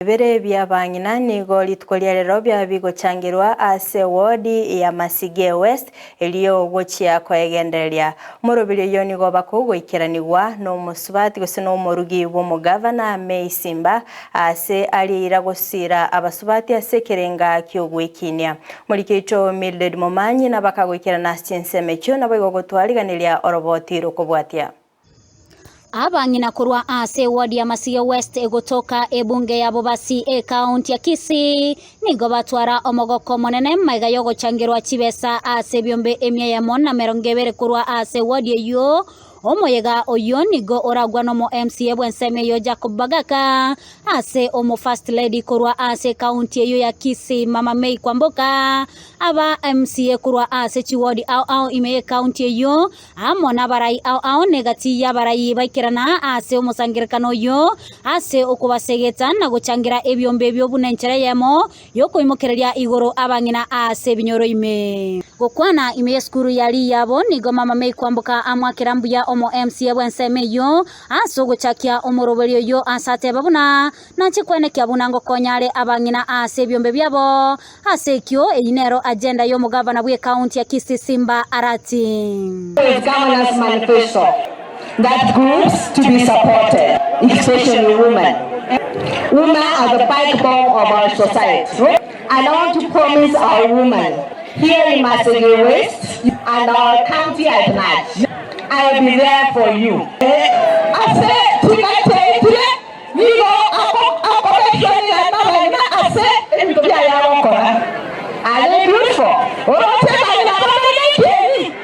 Bire bi'abang'ina nigo rituko ria rero biaba bigochangerwa ase ewodi ya Masige West erio gochia koegendereria. Omoroberi oyio nigo bakogoikeranigwa nomosubati gose nomorugi bw'omogavana May Simba ase arieira gosira abasubati ase ekerenga ki'ogwekinia. Omoriki oito Mildred Momanyi nabakagoikerana ase chinsemo echio naboigo gotwariganeria oroboti rokobwatia. Abang'ina korwa ase eward ya Masige West egotoka ebunge ya Bobasi ekaunti ya Kisii nigo batwara omogoko omonene magega yogochangerwa chibesa ase ebiombe emia eyemo na emerongo ebere korwa ase eward eyio. Omoyega oyio nigo oragwa nomo MCA bw'ensemo eyio Jacob Bagaka ase omo First Lady korwa ase ekaunti eyio ya Kisii Mama May Kwamboka aba MCA korwa ase chiward ao ao ime y'ekaunti eyio Amo nabarai ao ao negati y'abarai baikerana ase omosangererekano oyio, ase okobasegeta na gochangera ebiombe ebio buna enchera eyemo y'okoimokereria igoro abang'ina ase ebinyoro ime. Gokwana ime y'esukuru ya Riyabo, nigo Mama May Kwamboka amoakera mbuya omo MCA bw'ensemo eyio ase ogochakia omoroberio oyio ase ateba buna Nanche kwenekia buna ngokonya are abang'ina ase ebiombe biabo. Ase ekio, eyio nero agenda y'omogavana bw'ekaunti ya Kisii Simba Arati. With Governor's Manifesto that groups to be supported, especially women. Women are the backbone of our society and I want to promise our women here in Masege West and our county at large, I will be there for you. Ase tigateetire Nigo akobekania nabang'ina ase ebinto biaye agokora. Aye beautiful, oroche abang'ina bare nekieni?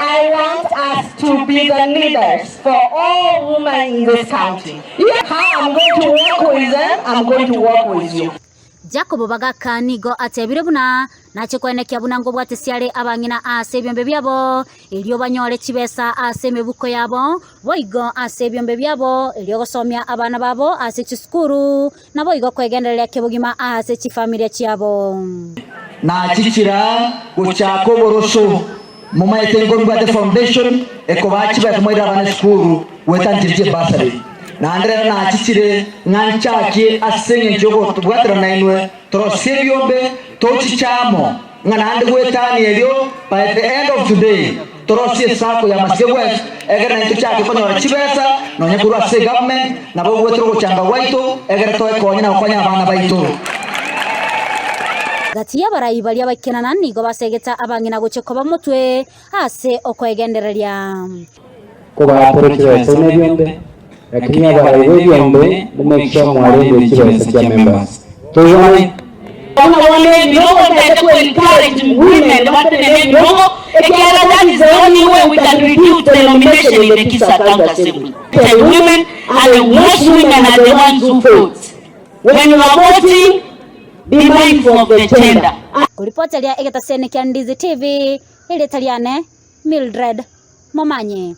I want us to be the leaders for all women in this county. How I'm going to work with them, I'm going to work with you. Jakobo bagaka nigo atebire buna nache koenekia buna ngobwatesia are abang'ina ase ebiombe biabo, erio banyore chibesa ase emebuko yabo, boigo ase ebiombe biabo, erio gosomia abana babo ase chisukuru, naboigo kwegendereria kebogima ase chifamilia chiabo. Nachichira gochaka oboroso, momaete nkombwate foundation ekobaa chibesa moire abana esukuru goeta nchiri chie bursary. Naende rero nachichire ng'a nchakie ase engencho y'okobwaterana nainwe torosie ebiombe tochiche amo, ng'a naende goetania erio by the end of today torosie esacco ya Masige West egere naintwe tochake konyora chibesa nonya korwa ase egovernment nabo goetera ogochanga gwaito egere toekonye na gokonya abana baito. Gati y'abarai baria baikerana nigo basegete abang'ina gochia koba motwe ase okoegendereria. Kobaatore chibesa buna ebiombe, lakini abarai b'ebiombe mo make sure mwarendire chibesa chia members. Toigwane? Buna bono ebirogo ntaete ko encourage women batenene ebirogo ekiagera that is the only way we can reduce the nomination in the Kisii County Assembly. And women and the most women are the ones who vote. When you are voting, be mindful of the gender. Koripoteria egetaseni kia Ndizi TV, erieta riane Mildred Momanyi.